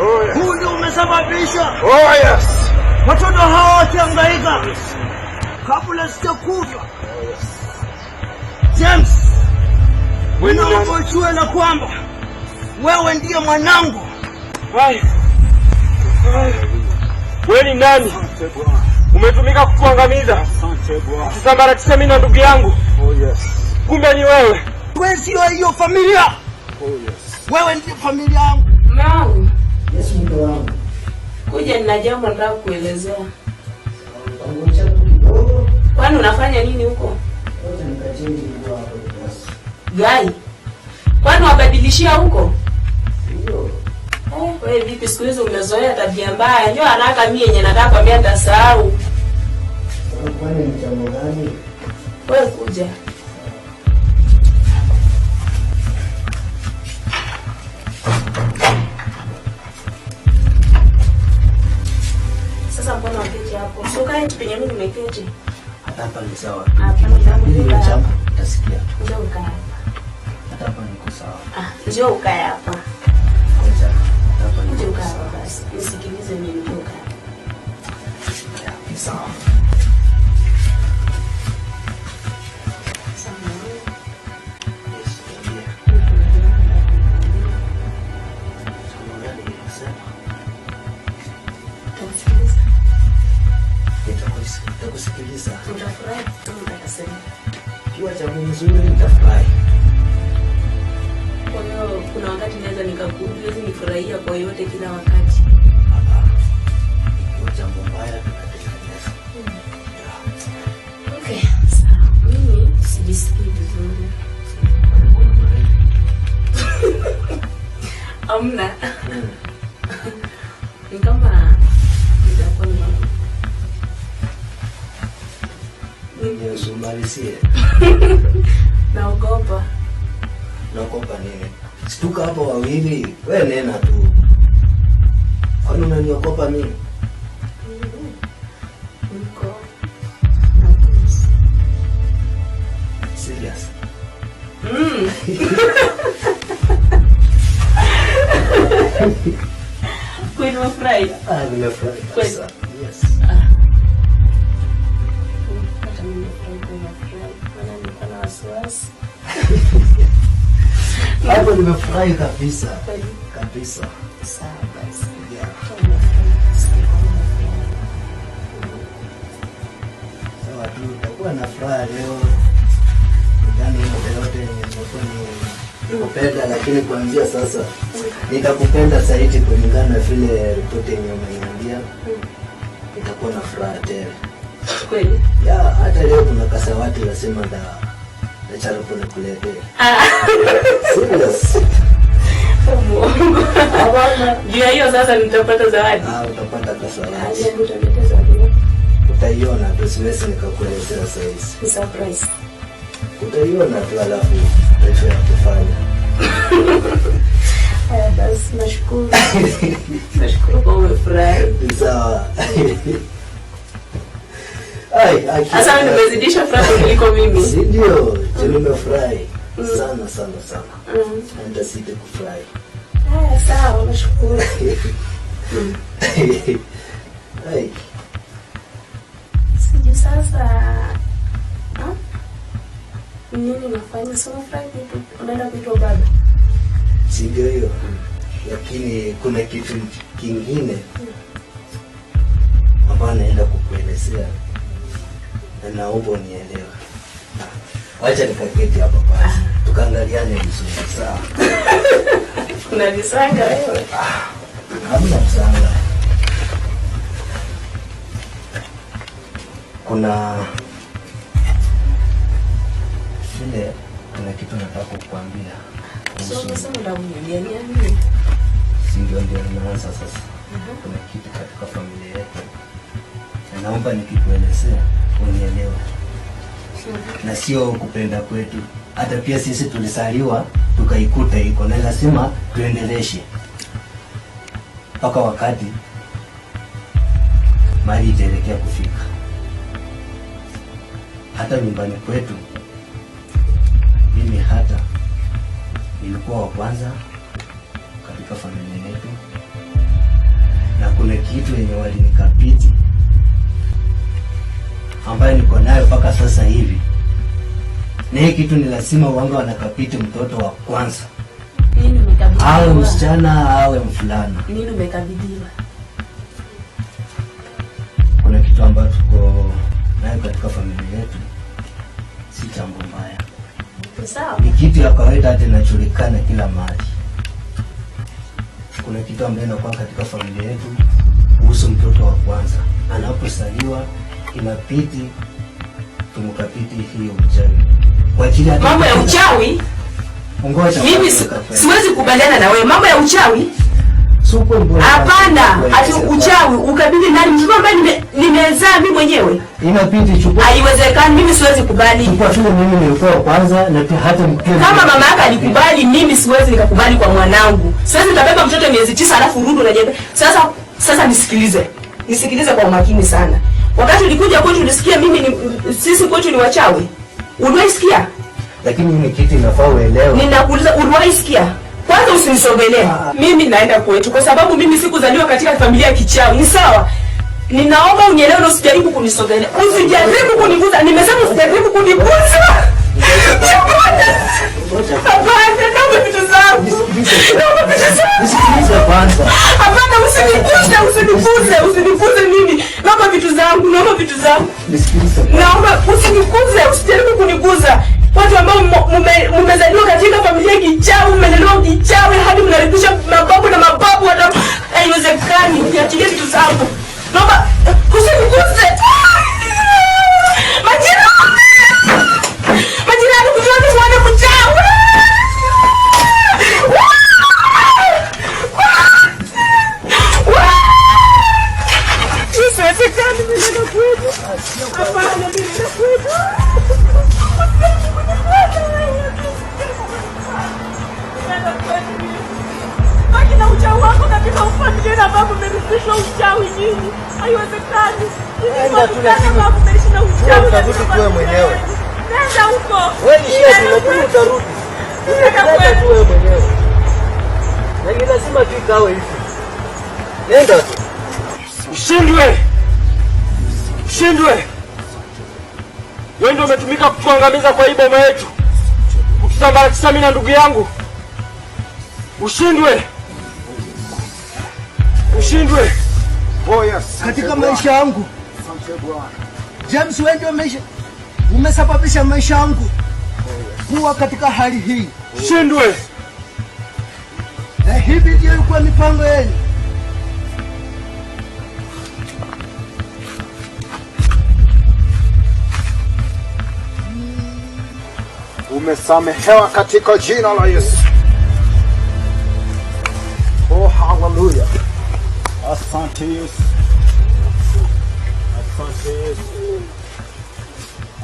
Oh yes. Huu ndio umesababisha Oh yes. watoto hawa wakihangaika kabla sijakufa. James, ninaomba ujue la kwamba wewe ndiye mwanangu. Wewe ni nani? Umetumika kutuangamiza, kusambaratisha mimi na ndugu yangu. Oh yes. Kumbe ni wewe. Wewe sio hiyo familia. Oh yes. Wewe ndiye familia yangu. Mume wangu, Yesu mke wangu. kuja, nina jambo nataka kukuelezea. Ngoja tu kidogo. Kwani unafanya nini huko? Ngoja nikachange nguo hapo basi. Gai, kwani wabadilishia huko? Ndio. Wewe vipi siku hizi umezoea tabia mbaya? Njoo haraka, mimi yenye nataka kwambia nitasahau. Kwani ni jambo gani? Wewe kuja. Sasa mbona waketi hapo? Si ukae penye mimi nimeketi. Hata hapa ni sawa. Hapana, jambo Mimi ni jambo utasikia. Njoo ukae hapa. Hata hapa niko sawa. Ah, njoo ukae hapa. Ngoja. Hata hapa Njoo niko ukae sawa. hapa basi. Nisikilize mimi, njoo ukae. Ni sawa. Sasa mwanangu, Yes, niambie. Jambo gani nilisema? Utanisikiliza? Nitakusikiliza. Utafurahi kama utakasema. Kiwa jambo mzuri nitafurahi. Kwa hiyo kuna wakati naweza nikakuudhi, huwezi nifurahia kwa yote kila wakati. Ikiwa jambo mbaya tunatengeneza. Okay, sawa. Mimi sijisikii vizuri. Amna. Ni kama nitakuwa ni mama. Ndio usumalizie. Naogopa. Naogopa nini? Situka hapo wawili, we nena tu. Kwani unaniogopa mimi? Niko na Bruce. Serious? Mm. Kweli umefurahi? Ah, nimefurahi Kweli? kabisa. Yes. Hata mimi nimefurahi kwa umefurahi. Maana nilikuwa na wasiwasi. Hapo nimefurahi kabisa. Kweli? Kabisa. Sawa basi. Yeah. Sikia kama umefurahi. Sawa tu, utakuwa na furaha leo. Ndani yote yote yenye nimekuwa ni kupenda, lakini kuanzia sasa nitakupenda zaidi kulingana na vile ripoti yenye umeniambia. Nitakuwa na furaha tele. Kweli? Ya, hata leo kuna kasawati lazima ndacharibu nikuletee. Serious? Muongo. Juu ya hiyo sasa nitapata zawadi. Ah, utapata kasawati. Aje, utaniletea zawadi. Utaiona tu, siwezi nikakuelezea saa hizi. Ni surprise. Utaiona tu alafu utajua ya kufanya. Haya basi, nashukuru. Nashukuru kwa umefurahi. Sawa. Ai, aki. Sasa nimezidisha furaha kuliko mimi. Si ndio? Je, nimefurahi sana sana sana. Mm. Na nitasidi kufurahi. Haya, sawa, nashukuru. Ai, Sijui sasa. Ha? Nini nafanya? Si umefurahi kitu? Unaenda kuitwa baba. si ndio hiyo? Lakini kuna kitu kingine ambayo naenda kukuelezea na naomba unielewe. Wacha nikaketi hapa basi, tukaangaliane vizuri, sawa? Unanisanga wewe. Hamna msanga. Kuna vile, kuna kitu nataka kukuambia So kuhusu, umesema utamwambia nini? si ndio? Ndio nimeanza sasa. Kuna kitu katika familia yetu na naomba nikikuelezea unielewe, na sio kupenda kwetu. Hata pia sisi tulisaliwa tukaikuta iko, na lazima tuendeleshe mpaka wakati mali itaelekea kufika. Hata nyumbani kwetu mimi hata nilikuwa wa kwanza katika familia yetu, na kuna kitu yenye walinikabidhi ambayo niko nayo mpaka sasa hivi, na hii kitu ni lazima uanga wanakabidhi mtoto wa kwanza, Nini umekabidhiwa? awe msichana awe mfulana. Nini umekabidhiwa? Kuna kitu ambacho tuko nayo katika familia yetu, si jambo mbaya, Sawa. ni kitu ya kawaida, hata inajulikana kila mahali. Kuna kitu ambayo inakuwa katika familia yetu kuhusu mtoto wa kwanza anapozaliwa, inabidi tumkabidhi hiyo uchawi kwa ajili ya Mambo ya uchawi? Ngoja Mimi kwanza, kafanya. siwezi kubaliana na wewe. Mambo ya uchawi? Hapana, ati uchawi ukabidhi nani? Mtoto ambaye nimezaa mimi mwenyewe? Inabidi chukua. Haiwezekani, mimi siwezi kubali. Chukua vile mimi nilikuwa wa kwanza na pia hata mke. Kama mama yake alikubali, mimi siwezi nikakubali kwa mwanangu. Siwezi nikabeba mtoto miezi 9 alafu urudi unajembe. Sasa nisikilize. Nisikilize kwa umakini sana. Wakati ulikuja kwetu ulisikia mimi ni sisi kwetu ni wachawi. Uliwaisikia? Lakini hii ni kitu inafaa uelewe. Ninakuuliza, uliwaisikia? Kwanza usinisogelee. Mimi naenda kwetu kwa sababu mimi sikuzaliwa katika familia ya kichawi. Ni sawa? Ninaomba unielewe na usijaribu kunisogelea. Usijaribu kuniguza. Nimesema usijaribu kuniguza. Hapana, naomba vitu zangu. Naomba vitu zangu. Nisikilize kwanza. Hapana, usiniguze, usiniguze, usiniguze mimi. Naomba vitu zangu, naomba vitu zangu. Nisikilize. Naomba usiniguze, usijaribu kuniguza. Watu ambao mmezaliwa katika familia ya kichawi, mmelelewa kichawi hadi mnaribisha mababu na mababu hata haiwezekani. Niachilie vitu zangu. Naomba usiniguze. Majirani! Majirani kujua muone mchawi. Isiwezekani, mimi naenda kwetu. Hapana, mimi naenda kwetu. Baki na uchawi wako katika ufamilia na babu mmerithishwa uchawi nyinyi. Haiwezekani. Nenda tu lakini Babu mmeishi na uchawi. utarudi tu wewe mwenyewe. Nenda huko. Wewe ni shehe lakini utarudi. Nenda tu wewe mwenyewe. Na ni lazima tu ikawe hivi. Nenda tu. Ushindwe! Ushindwe! Wewe ndio umetumika kutuangamiza kwa hii boma yetu, kutusambaratisha mimi na ndugu yangu. Ushindwe! Ushindwe! Oh yes. Katika maisha yangu James, wewe ndio umesababisha maisha yangu kuwa katika hali hii. Ushindwe! Na hivi ndio ilikuwa mipango yenu. Umesamehewa katika jina la Yesu. Oh, haleluya. Asante Yesu. Asante Yesu.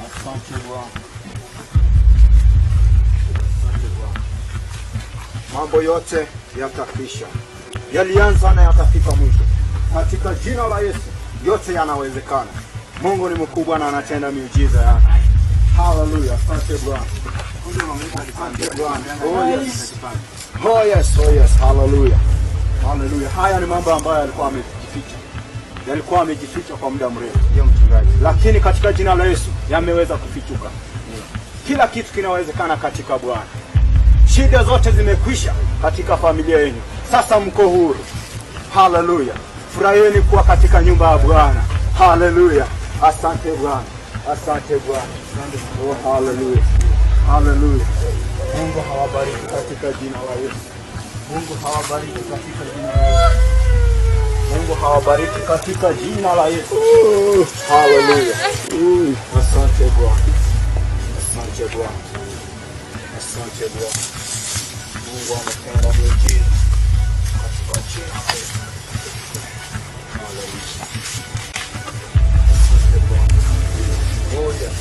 Asante Bwana. Asante Bwana. Mambo yote yatakwisha. Yalianza na yatafika mwisho. Katika jina la Yesu yote yanawezekana. Mungu ni mkubwa na anatenda miujiza yake. Haleluya. Asante Bwana. Asante Bwana. Oh yes. Oh yes, oh yes. Haleluya. Haleluya. Haya ni mambo ambayo yalikuwa yamejificha. Yalikuwa yamejificha kwa muda mrefu. Ndio mchungaji. Lakini katika jina la Yesu yameweza kufichuka. Kila kitu kinawezekana katika Bwana. Shida zote zimekwisha katika familia yenu. Sasa mko huru. Haleluya. Furaheni kuwa katika nyumba ya Bwana. Haleluya. Asante Bwana. Asante Bwana. Oh, haleluya. Haleluya. Mungu hawabariki katika jina la Yesu. Mungu hawabariki katika jina la Yesu. Mungu hawabariki katika jina la Yesu. Haleluya. Asante Bwana. Asante Bwana. Asante Bwana. Mungu ametenda miujiza katika jina la Yesu. Haleluya. Asante Bwana. Oh yes.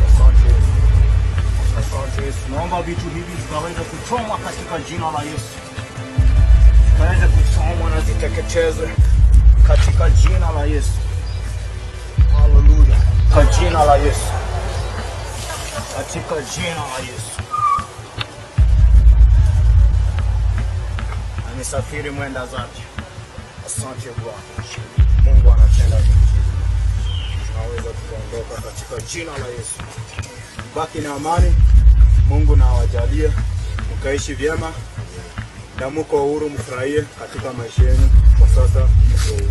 Asante Yesu. Asante Yesu. Naomba vitu hivi vikaweze kuchomwa katika jina la Yesu. Vikaweze kuchomwa na ziteketezwe katika jina la Yesu. Kwa jina la Yesu, katika jina la Yesu. Amesafiri mwenda zake. Asante Bwana. Mungu anatenda miujiza. Tunaweza tukaondoka katika jina la Yesu. Baki na amani. Mungu na awajalie mkaishi vyema na muko huru, mfurahie katika maisha yenu. Kwa sasa mko huru.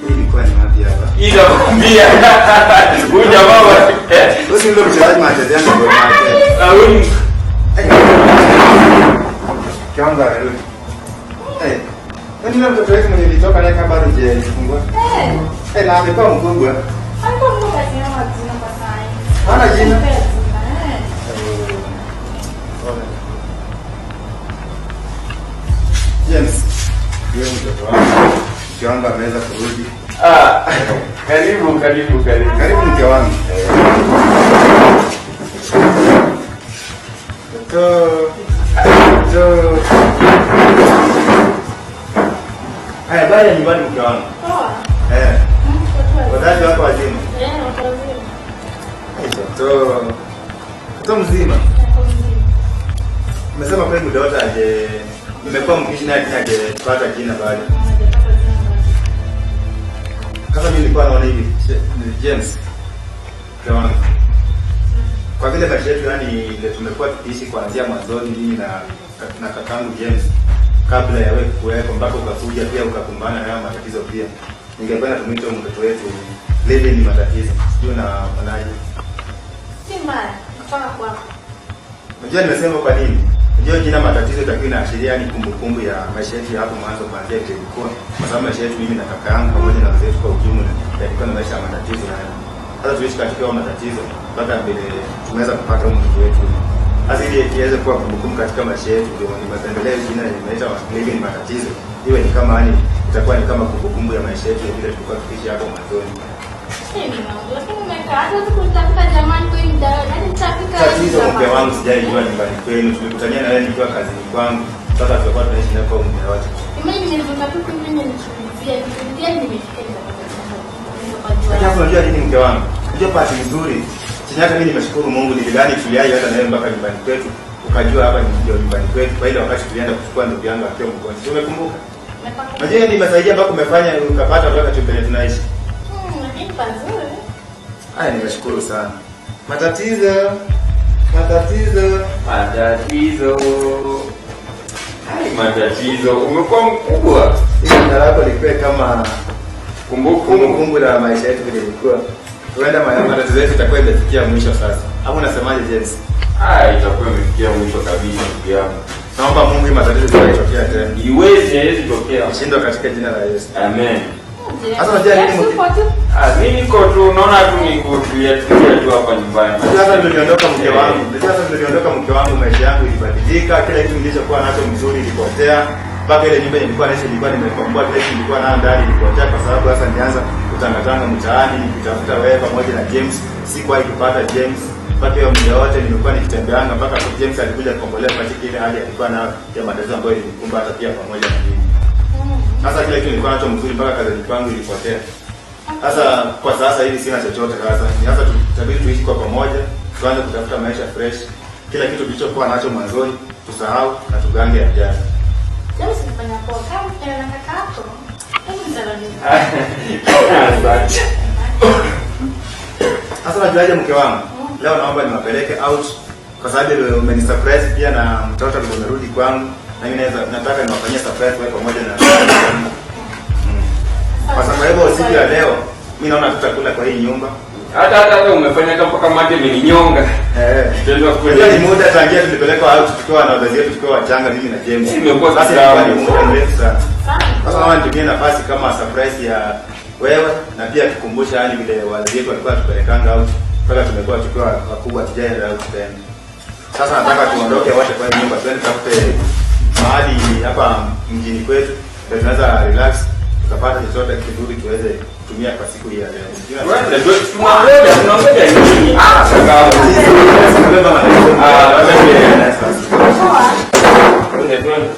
Hii ilikuwa ni wapi hapa? Hii nakwambia. Huyu jamaa wa Huyu si ndio mchezaji anachezea ndio Mahia. Ah, huyu Kianza amerudi. Eh. Kwani yule mtoto wetu mwenye nilitoka naye kama bado hajajifungua? Eh. Eh, na amekuwa mkubwa. Alikuwa mkubwa jina majina kwa saa hii. Hana jina. Mpea jina, eh. James, yeye mtoto wangu. Mke wangu ameweza kurudi. Ah, karibu karibu karibu. Karibu mke wangu. Mtoto. Mtoto. Haya, habari ya nyumbani mke wangu. Poa. Eh, Mtoto wazazi wako wazima? Eh, wako wazima. Eh, Mtoto. Mtoto mzima. Wako mzima. Umesema kweli muda wote aje nimekuwa mkiishi naye lakini hajapata jina bado. Hajapata jina bado. Sasa mimi nilikuwa naona hivi James, mke wangu. Kwa vile maisha yetu yani ile tumekuwa tukiishi kuanzia mwanzoni mimi na kakangu James kabla ya wewe kuwepo mpaka ukakuja pia ukakumbana na hayo matatizo pia. Ningependa tumuite huyu mtoto wetu Levin ni matatizo. Sijui na unaonaje? Si mbaya kutoka kwako. Unajua nimesema kwa nini? Unajua jina matatizo itakuwa inaashiria ni kumbukumbu ya maisha yetu ya hapo mwanzo kuanzia vile ilikuwa. Kwa sababu maisha yetu mimi na kaka yangu pamoja na wazee wetu kwa ujumla yalikuwa ni maisha ya matatizo yani. Sasa tuishi katika hayo matatizo mpaka vile tumeweza kupata huyu mtoto wetu. Sasa ili iweze kuwa kumbukumbu katika maisha yetu ndio nimependelea jina nimeita Living Matatizo. Iwe ni kama yani itakuwa ni kama kumbukumbu ya maisha yetu ya vile tulikuwa tukiishi hapo mwanzoni. Si mwanangu, lakini umekaa hata sikutafuta jamani kwa hii muda yote. Hadi nitafika Tatizo mke wangu sijaijua nyumbani kwenu. Tulikutania na wewe nikiwa kazini kwangu. Sasa tulikuwa tunaishi na kwa muda wote. Imagine nimezunguka tu kwingine nilishuhudia, nilishuhudia nimefika nikapata. Lakini hapo unajua nini mke wangu? Unajua bahati nzuri. Chenye hata mimi nimeshukuru Mungu ni vile tuliai hata na wewe mpaka nyumbani kwetu. Ukajua hapa ni ndio nyumbani kwetu. Kwa ile wakati tulienda kuchukua ndugu yangu akiwa mgonjwa. Umekumbuka? Unajua ndio imesaidia mpaka umefanya ukapata mpaka tumbele tunaishi. Lakini pazuri. Haya nimeshukuru sana. Matatizo. Matatizo. Matatizo. Hai matatizo. Umekuwa mkubwa. Jina lako likuwe kama kumbukumbu la maisha yetu vile ilikuwa. Huenda matatizo yetu itakuwa imefikia mwisho sasa. Au unasemaje James? Ah, itakuwa imefikia mwisho kabisa ndugu yangu. Naomba Mungu hii matatizo isitokee tena. Iweze haiwezi tokea. Shindwa katika jina la Yesu. Amen. Sasa unajua nini mke? Ah, mimi niko tu naona tu niko tulia tulia tu hapa nyumbani. Sasa ndio niliondoka mke wangu. Sasa ndio niliondoka mke wangu, maisha yangu ilibadilika, kila kitu nilichokuwa nacho mzuri ilipotea. Mpaka ile nyumba nilikuwa naishi nilikuwa nimekomboa, kila kitu nilikuwa nayo ndani ilipotea kwa sababu sasa nilianza kutangatanga mtaani nikitafuta wewe pamoja na James. Sikuwahi kupata James. Mpaka hiyo muda wote nimekuwa nikitembeanga mpaka James alikuja kukombolea katika ile hali alikuwa nayo ya matatizo ambayo ilinikumba hata pia pamoja na mimi. Sasa kila kitu nilikuwa nacho mzuri mpaka kazini kwangu ilipotea. Sasa kwa sasa hivi sina chochote sasa. Ni sasa tutabidi tuishi kwa pamoja, tuanze kutafuta maisha fresh. Kila kitu tulichokuwa nacho mwanzoni tusahau na tugange yajayo. James ulifanya poa kama msichana na kaka yako. Hebu nisalimie. Asante. Sasa unajuaje mke wangu? Leo naomba niwapeleke out kwa sababu umenisurprise pia na mtoto alikuwa amerudi kwangu na mimi naweza nataka niwafanyie surprise wewe pamoja na Kwa sababu hivyo siku ya leo mimi naona tutakula kwa hii nyumba. Hata umefanya hata mpaka mate imeninyonga. Eh. Tutaenda kula. Unajua ni muda tangia tulipelekwa out tukiwa na wazazi wetu tukiwa wachanga mimi na James. Imekuwa Sasa kitambo. ilikuwa ni muda mrefu sana. Sasa naomba nitumie nafasi kama surprise ya wewe na pia kukumbusha yani vile wazazi wetu walikuwa tupelekanga out mpaka tumekuwa tukiwa wakubwa tujaenda out tena. Sasa nataka tuondoke wote kwa hii nyumba twende tutafute mahali hapa mjini kwetu ndio tunaweza relax tukapata chochote kizuri tuweze kutumia kwa siku hii ya leo. Twende, tunangoja nini? Ah, kaka. Kubeba matatizo. Ah, twende. Twende, twende.